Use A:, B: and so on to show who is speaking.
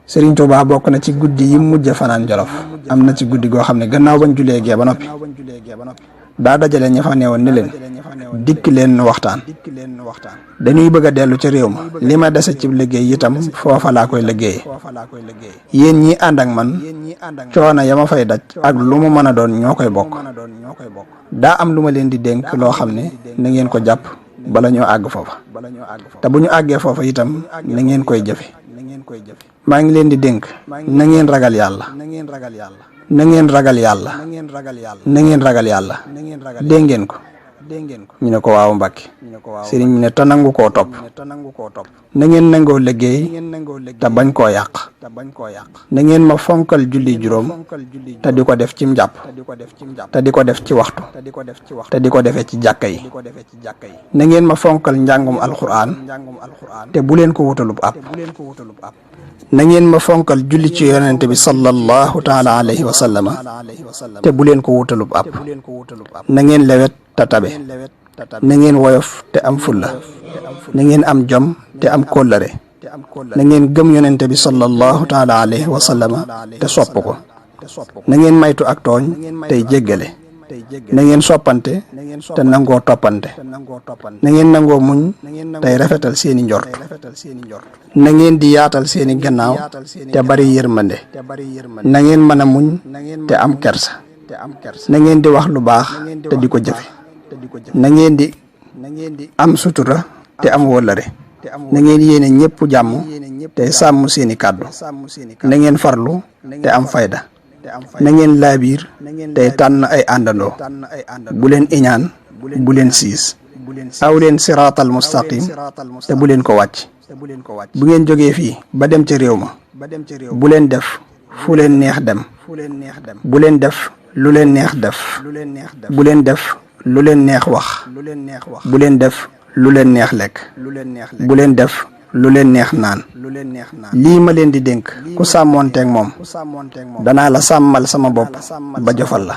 A: Serigne Touba bokk na ci guddi yi mujj fanaan Jolof am na ci guddi goo xam ne gannaaw bañ julee gee ba noppi daa dajale ña fa newoon ne leen dikk leen waxtaan dañuy bëgg a dellu ca réew ma li ma dese ci liggéey itam foofa laa koy liggéeyee yéen ñi ànd ak man coono ya ma fay daj ak lu mu mën a doon ñoo koy bokk daa am lu ma leen di dénk loo xam ne na ngeen ko jàpp bala ñoo àgg foofa te bu ñu àggee foofa itam na ngeen koy jëfe maa ngi leen di dénk na ngeen ragal yàlla na ngeen ragal yàlla na ngeen ragal yàlla dégg ngeen ko ñu ne ko waaw Mbàkke sëriñ mi ne te nangu koo topp na ngeen nangoo liggéey te bañ koo yàq na ngeen ma fonkal julli juróom te di ko def ci njàpp te di ko def ci waxtu te di ko defee ci jàkka yi na ngeen ma fonkal njàngum alxuraan te bu leen ko wutalub ab na ngeen ma fonkal julli ci yonente bi sallallahu taala alayhi wa sallama te bu leen ko wutalub ab na ngeen lewet te tabe na ngeen woyof te am fulla na ngeen am jom te am kóllëre na ngeen gëm yonente bi sallallahu taala alayhi wa sallama te sopp ko na ngeen maytu ak tooñ tey jéggale na ngeen soppante te nangoo toppante na ngeen nangoo muñ tey rafetal seeni njort na ngeen di yaatal seeni gannaaw te bari yërmande na ngeen mën a muñ te am kersa na ngeen di wax lu baax te di ko jëfe na ngeen di am sutura te am wóllëre na ngeen yéene ñëpp jàmm te sàmm seeni kàddu na ngeen farlu te am fayda na ngeen laabiir tey tànn ay àndandoo bu leen iñaan bu leen siis aw leen siraatal mustaqim te bu leen ko wàcc bu ngeen jógee fii ba dem ca réew ma bu leen def fu leen neex dem bu leen def lu leen neex def bu leen def lu leen neex wax bu leen def lu leen neex lekk bu leen def lu leen neex naan lii ma leen di dénk ku sàmmoonteeg moom danaa la sàmmal sama bopp ba jofal la